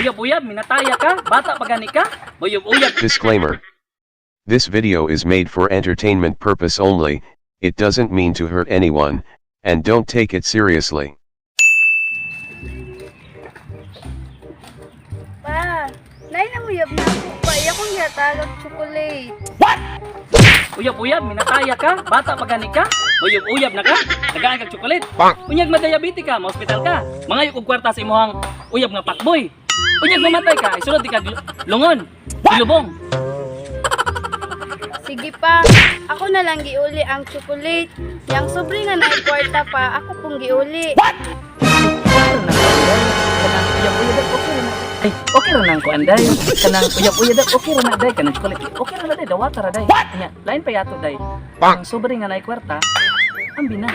Uyab-uyab, minataya ka, bata pa gani ka, uyab-uyab. Disclaimer. This video is made for entertainment purpose only. It doesn't mean to hurt anyone, and don't take it seriously. Pa, lain ang uyab na ako pa. Iya kong gihatag chocolate. Uyab-uyab, minataya ka, bata pa gani ka, uyab-uyab na ka, tagaan kag tsokolet. Unyag madiabetes ka, ma-hospital ka, mangayo og kwarta sa imuhang uyab nga pakboy. Unyag mamatay ka, isulod di ka lungon, ilubong. Sige pa, ako na lang giuli ang chocolate. Yang sobre nga na kwarta pa, ako pong giuli. Ay, okay ra nang kuan day. Kanang uyab-uyab, okay ra na day, kanang tsokolet. Okay ra na day, dawata ra day. Nya, lain pa yato day. Ang sobre nga naay kwarta, ambi na.